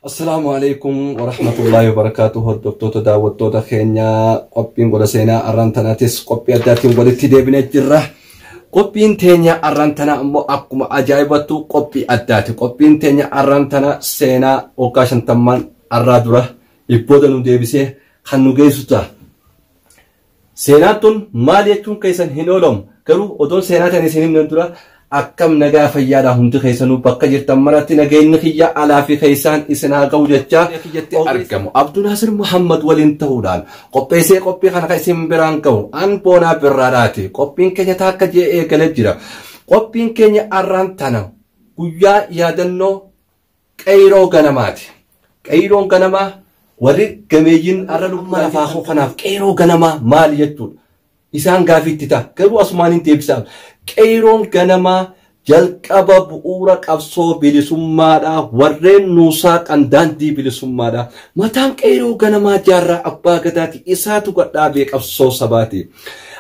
Assalaamu alaikum warahmatullaahi wabarakaatu. Hordoftoota, daawwattoota keenya, qophiin gola seenaa arraan tanaatis qophii addaatiin walitti deebinee jirra. Qophiin teenya arraan tana ammoo akkuma ajaa'ibattu qophii addaati. Qophiin teenya arraan tana seenaa waggaa 50n arraa dura dhibbooda nu deebisee kan nu geessu ta'a. Seenaan tun maal jechuun keessan hin oolamu. Garuu odoon seenaa tan isin himnan dura, akkam nagaa fayyaadha? Hundi keessanuu bakka jirtan maratti nageenyi kiyya alaa fi keessaan isin haa ga'u jechaa, kiyyatti argamu Abdunaasir Muhammad waliin ta'uudhaan qopheessee qophii kana kan isin biraan ga'u an Boonaa Birraadhaati. Qophiin keenya taakka jee eegalee jira. Qophiin keenya arraan tana guyyaa yaadannoo qeyroo ganamaati. Qeyroon ganamaa warri gameeyyiin arra lubbuu lafaa kanaaf qeyroo ganamaa maali jechuudha. Isaan gaafiitti ta'a. Garuu asumaan deebisaaf. Qeyroon ganamaa jalqaba bu'uura qabsoo bilisummaadha. Warreen nuusaa kan daandii bilisummaadha. Mataan qeyroo ganamaa Jaarraa Abbaa Gadaati. Isaatu gadhaabee qabsoo sabaati.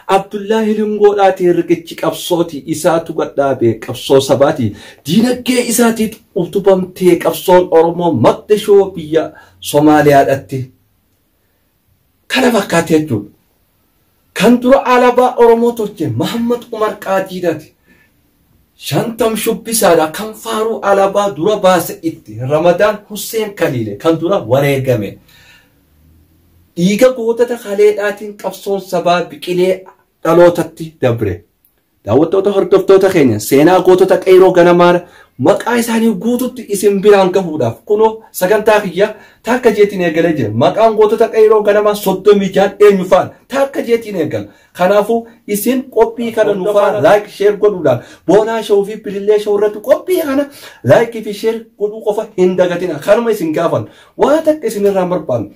Abdullaahi Lingoodhaati, riqichi qabsooti. Isaatu gadhaabee qabsoo sabaati. Diinagdee isaatiin utubamtee qabsoon Oromoo Maqdishoo biyya Somaaliyaadhaatti. Kana fakkaate jechuudha. Kan dura alaabaa Oromoo tolche Mahammad Umar Qaadiidhaati. 50 shubbisaadha kan faaruu alaabaa dura baase itti Ramadaan Hussein Kaliile kan dura wareegame. Dhiiga gootota kaleedhaatiin qabsoon sabaa biqilee dhalootatti dabre. Daawwattoota, hordoftoota keenya, seenaa gootota qeyroo ganamaa maqaa isaanii guututti isin biraan gahuudhaaf kunoo sagantaa kiyya takka jeetiin eegalee jira. Maqaan gootota qeyroo ganamaa 36n eenyu faana takka jeetiin eegala. Kanaafuu isin qophii kana nufaa like, share godhuudhaan Boonaa Show fi Bilillee Show irratti qophii kana like fi share godhuu qofa hin dagatina. Kanuma isin gaafan, waa takka isin irraa barbaannu.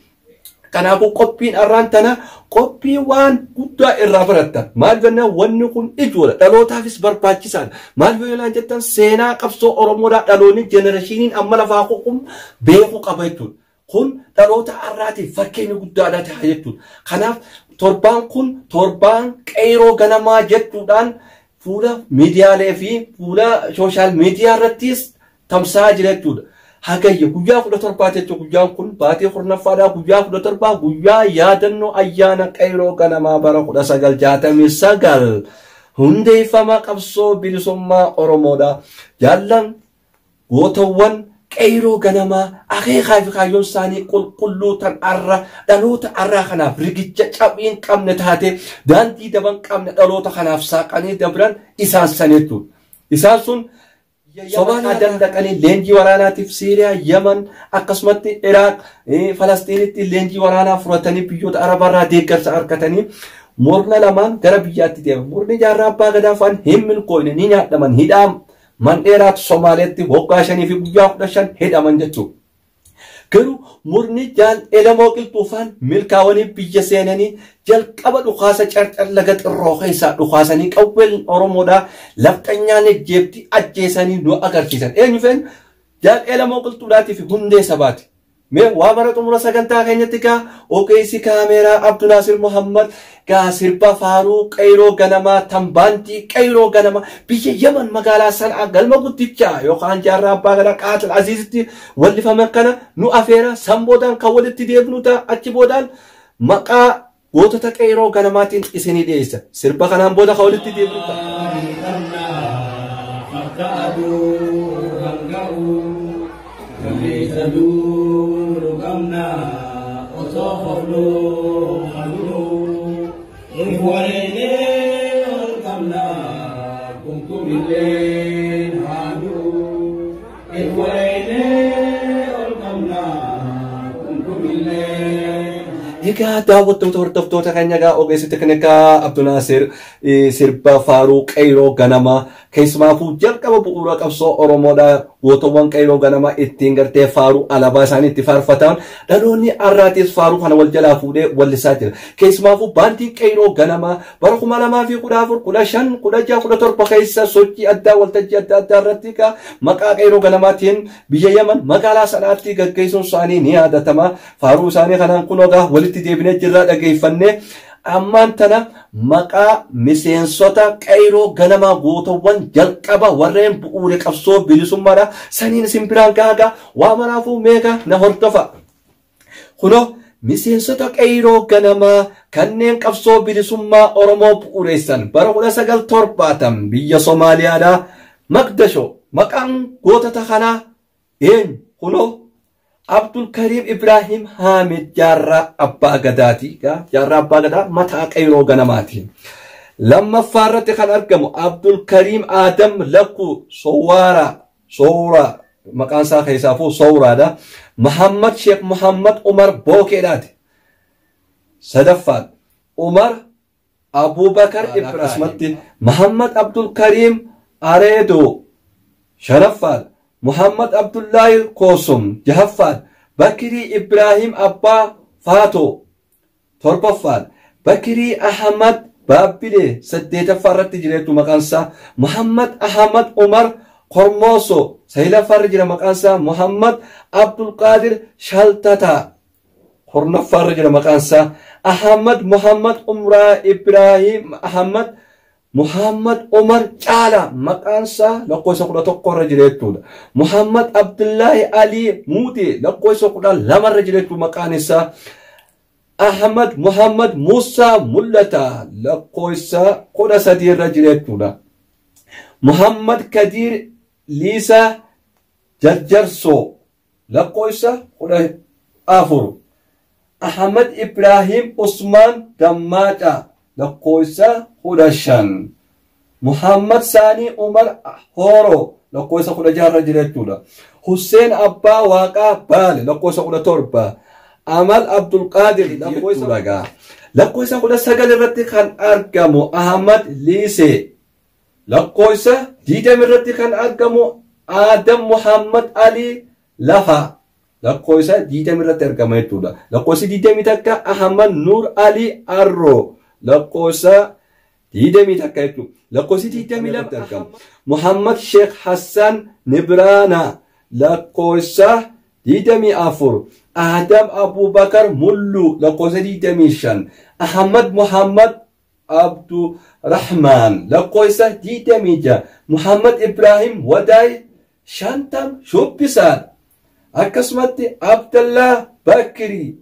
Kanaafuu qophiin arraan tana qophii waan guddaa irraa barattan. Maal jennaan, wanni kun ijoodha. Dhalootaafis barbaachisaadha. Maal yoo jettan, seenaa qabsoo Oromoodhaa dhaloonni generationiin amma lafaa kun beekuu qaba jechuudha. Kun dhaloota har'aatiif fakkeenya guddaadha ta'a jechuudha. Kanaaf torbaan kun torbaan qeyroo ganamaa jechuudhaan fuula miidiyaalee fi fuula social media irrattis tamsa'aa jira jechuudha. Hagayya guyyaa 17 jechuudha. Guyyaan kun baatii 10ffaadhaa, guyyaa 17, guyyaa yaadannoo ayyaana qeyroo ganamaa bara 1969 hundeeffama qabsoo bilisummaa Oromoodha. Jaallan gootawwan qeyroo ganamaa akeekaa fi kaayyoon isaanii qulqulluu tan arra dhaloota arraa kanaaf rigicha cabii hin qabne taate, daandii daban qabne dhaloota kanaaf saaqanii dabran isaan san jechuudha. Isaan sun Somaaliyaa dandaqanii leenjii waraanaatiif Siiriyaa, Yaman, akkasumatti Iraaq, Falastiinitti leenjii waraanaa fudhatanii biyyoota Arabaarraa deeggarsa argatanii murna lamaan gara biyyaatti deeman. Murni Jaarraa Abbaa Gadaa fa'aan hin milkoofne, ni nyaadhaman, hidhaa mandheeraatu Somaaliyaatti waggaa 5 fi guyyaa 15 hidhaman jechuudha. Garuu murni Jaal Elemoo Qilxuufaan milkaa'anii biyya seenanii jalqaba dhukaasa Carcar Laga Xirroo keessaa dhukaasanii qawween Oromoodhaa lafxanyaan ejjeebti ajjeesanii nu agarsiisan. Eenyu fe'an? Jaal Elemoo Qilxuudhaatii fi Hundee Sabaati. Mee waa mara xumura sagantaa keenyatti gaa ogeessi kaameeraa Abdunaasir Muhammad gaa sirba faaruu qeyroo ganamaa tan baandii qeyroo ganamaa biyya Yaman magaalaa Sanaa galma guddichaa yookaan Jaarraa Abbaa Gadaa Qaatil Aziizitti wallifame kana nu afeera. San boodaan kan walitti deebinu ta'a. Achi boodaan maqaa gootota qeyroo ganamaatiin isinii dhiyeessa. Sirba kanaan booda kan walitti deebinu ta'a. Akka aduu hanga'u gameessa duuru qabna, osoo hofluu haduu if wareegee ol qabna, kumkumilleen haaduu, if wareegee ol qabna, kumkumilleen. Egaa daawwattoota, hordoftoota keenya, egaa ogeessi teknikaa Abdunaasir sirba faaruu qeyroo ganamaa keessumaafuu jalqaba bu'uura qabsoo Oromoodha. Gootowwan qeyroo ganamaa ittiin gartee faaruu alaabaa isaanii itti faarfatan dhaloonni har'aatis faaruu kana wal jalaa fuudhee wallisaa jira. Keessumaafuu baandii qeyroo ganamaa bara 2014, 15, 16, 17 keessa sochii addaa waltajjii adda addaa irratti maqaa qeyroo ganamaatiin biyya Yaman magaalaa Sanaatti gaggeessuun isaanii ni yaadatama. Faaruu isaanii kanaan kun egaa walitti deebinee jirraa dhageeffannee. Ammaan tana maqaa miseensota qeyroo ganamaa gootawwan jalqaba warreen bu'uure qabsoo bilisummaadha. Saniin isin biraan gaagaa waa maraafuu meeqa na hordofa. Kunoo miseensota qeyroo ganamaa kanneen qabsoo bilisummaa Oromoo bu'uureessan bara 1970 biyya Somaaliyaadhaa Maqdasho maqaan gootota kanaa eenyu kunoo Abdul Kariim Ibrahim Haamid Jaarraa Abbaa Gadaati. Jaarraa Abbaa Gadaa mataa qeyroo ganamaati. Lammaffaa irratti kan argamu Abdul Kariim Adam Lakkuu Sowaaraa Sowraa maqaan isaa keessaafuu Sowraadha. Muhammad Sheekh Muhammad Umar Bookeedhaati. Sadaffaan Umar Abubakar Ibrahimatti Muhammad Abdul Kariim Areedoo. Shanaffaan Muhammad Abdullahi Koosum. Jahaffaan Bakirii Ibrahim Abbaa Faatoo. Torbaffaan Bakirii Ahmad Baabbilee. Saddeetaffaa irratti jireetu maqaan isaa Muhammad Ahmad Umar Kormooso. Saglaffaa irra jira maqaan isaa Muhammad Abdulqaadir Shaltataa. Kurnaffaa irra jira maqaan isaa Ahmad Muhammad Umraa Ibrahim Ahmad Muhammad Umar Caalaa maqaan isaa lakkoofsa 11 irra jira jechuudha. Muhammad Abdullahi Ali Muutee lakkoofsa 12 irra jira jechuudha maqaan isaa. Ahmad Muhammad Musaa Mul'ataa lakkoofsa 13 irra jira jechuudha. Muhammad Kadiir Liisaa Jarjarsoo lakkoofsa 14. Ahmad Ibrahim Usmaan Dammaaqaa lakkoofsa 15. Muhammad Saanii Umar Hooroo lakkoofsa 16 irra jira jechuudha. Hussein Abbaa Waaqaa Baale lakkoofsa 17. Amal Abdulqaadir lakkoofsa 19 irratti kan argamu Ahmad Liisee. Lakkoofsa 20 irratti kan argamu Adam Muhammad Ali Lafa. Lakkoofsa 20 irratti argama jechuudha. Lakkoofsi 21 Ahmad Nur Ali Arroo. Lakkoofsa 21 jechuudha. Lakkoofsi 22 argama. Muhammad Sheekh Hassan Nibraana. Lakkoofsa 24. Adam Abubakar Mullu. Lakkoofsa 25. Ahmad Muhammad Abdurrahman. Lakkoofsa 26. Muhammad Ibrahim Wadaay Shantam Shubbisaan. Akkasumatti Abdallah Bakri.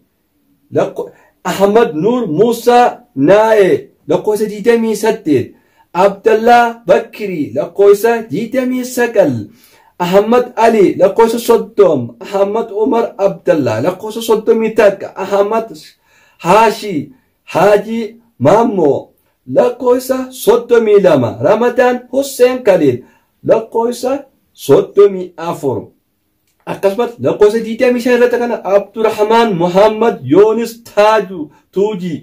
Ahmad Nur Musa Naaye lakkoofsa 28. Abdallah Bakri lakkoofsa 29. Ahmad Ali lakkoofsa 30. Ahmad Umar Abdallah lakkoofsa 31. Ahmad Haashi Haaji Maammoo lakkoofsa 32. Ramadaan Hussein Khalil lakkoofsa 34. Akkasumas lakkoofsa 25 irratti kana Abdurrahman Muhammad Yoonis Taaju Tuujii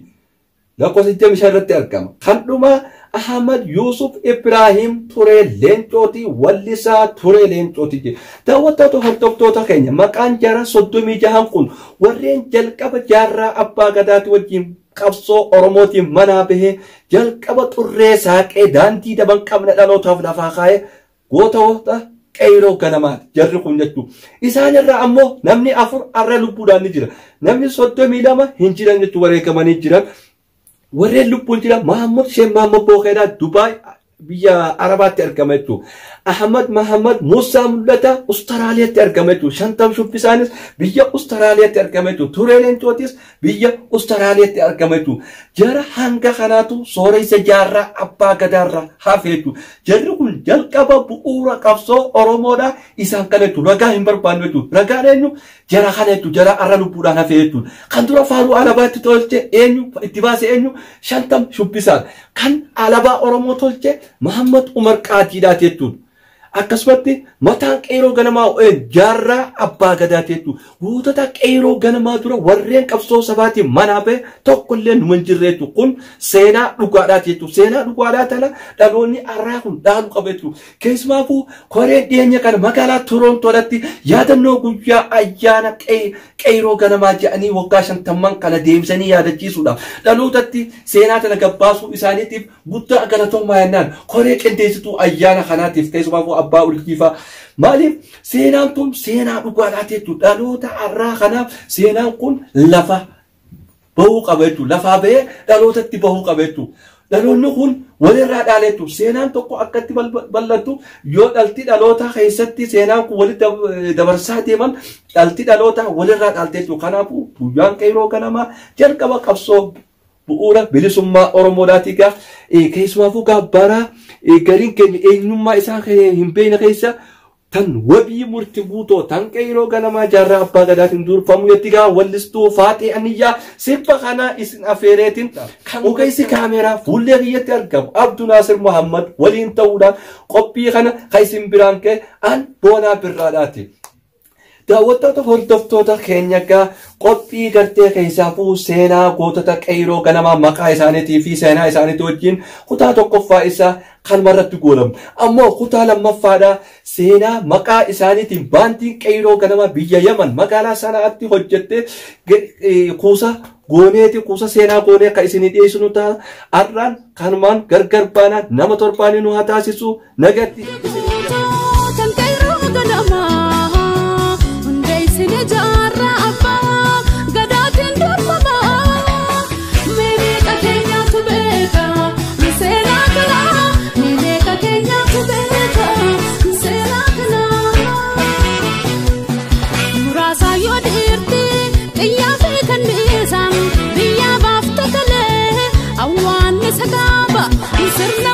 lakkoofsa 25 irratti argama. Kan dhumaa Ahmad Yusuf Ibrahim Turee Leencootii Wallisaa Turee Leencootii jedha. Daawwattoota hordoftoota keenya maqaan jaarraa 36 kun warreen jalqaba jaarraa Abbaa Gadaati wajjin qabsoo Oromootiin manaa bahee jalqaba xurree saaqee daandii daban qabna dhalootaaf lafaa kaa'ee gootota qeyroo ganamaati jarri kun jechuudha. Isaan irraa ammoo namni 4 arra lubbuudhaan ni jira. Namni 32 hin jiran jechuudha wareegamanii jiran. Warreen lubbuun jiran Mahammad Sheekh Mahammad Bookeedhaa Dubaay biyya Arabaatti argama jechuudha. Ahmad Muhammad Musaa Mul'ataa Ustaraaliyaatti argama jechuudha. Shantam Shubbisaanis biyya Ustaraaliyaatti argama jechuudha. Turee Leencootis biyya Ustaraaliyaatti argama jechuudha. Jara hanga kanaatu sooressa jaarraa Abbaa Gadaarraa hafe jechuudha. Jarri kun jalqaba bu'uura qabsoo Oromoodhaa isaan kana jechuudha. Ragaa hin barbaannu jechuudha. Ragaan eenyu jara kana jechuudha. Jara arra lubbuudhaan hafe jechuudha. Kan dura faaruu alabaatti tolche eenyu itti baase eenyu Shantam Shubbisaan. Kan alabaa Oromoo tolche Muhammad Umar Qaatiidhaati jechuudha. Akkasumatti mataan qeyroo ganamaa jaarraa Abbaa Gadaati jechuudha. Gootota qeyroo ganamaa dura warreen qabsoo sabaatiin manaa bahe tokkollee numa hin jirre jechuudha. Kun seenaa dhugaadhaati jechuudha. Seenaa dhugaadhaa tana dhaloonni arraa kun dhaalu qaba jechuudha. Keessumaafuu koreen dhiyeenya kana magaalaa Torontoodhaatti yaadannoo guyyaa ayyaana qeyroo ganamaa jedhanii waggaa 50 kana deemsanii yaadachiisuudhaaf dhalootatti seenaa tana gabbaasuu isaaniitiif guddaa galatoomaa jennaan koree qindeessituu ayyaana kanaatiif keessumaafuu Abbaa Urjiifaa. Maaliif seenaan tun seenaa dhugaadhaati jechuudha. Dhaloota har'aa kanaaf seenaan kun lafa bahuu qaba jechuudha. Lafaa bahee dhalootatti bahuu qaba jechuudha. Dhaloonni kun walirraa dhaala jechuudha. Seenaan tokko akkatti bal'attu yoo dhalti dhaloota keessatti seenaan kun walitti dabarsaa deeman dhalti dhaloota walirraa dhaalte jechuudha. Kanaafuu guyyaan qeerroo ganamaa jalqaba qabsoo bu'uura bilisummaa Oromoodhaati egaa keessumaafuu gabbara gariin keenya eenyummaa isaa hin beekne keessa tan wabii murti guutoo tan qeerroo ganamaa jaarraa abbaa gadaatiin durfamu yetti gaa wallistuu Faaxee Aniyyaa sirba kana isin afeereetiin kan ogeessi kaameeraa fuullee kiyyatti argamu Abdu Naasir Muhammad waliin ta'uudhaan qophii kana kan isin biraan ka'e an Boonaa Birraadhaati. Daawwattoota hordoftoota keenya egaa qophii gartee keessaafuu seenaa gootota qeerroo ganamaa maqaa isaaniitii fi seenaa isaaniitii wajjin kutaa tokkoffaa isaa kanumarratti goolamu. Ammoo kutaa lammaffaadha seenaa maqaa isaaniitiin baandiin qeerroo ganamaa biyya Yaman magaalaa Sanaatti hojjette kuusa gooneeti kuusa seenaa goonee akka isinii dhiyeessinu ta'a. Har'aan kanumaan gargar baanaa nama torbaanii nu haa taasisu nagatti isin. Tan qeerroo ganamaa hundeessine jaarraa abbaa gadaatiin dorgomaa. Meeqa keenyaatu beeka seenaa kanaa? Meeqa keenyaatu beeka seenaa kanaa? Muraasa yoo dhiirti xiyyaa fi kanniisaan biyya baafte kalee awwaannisa gaaba sirna.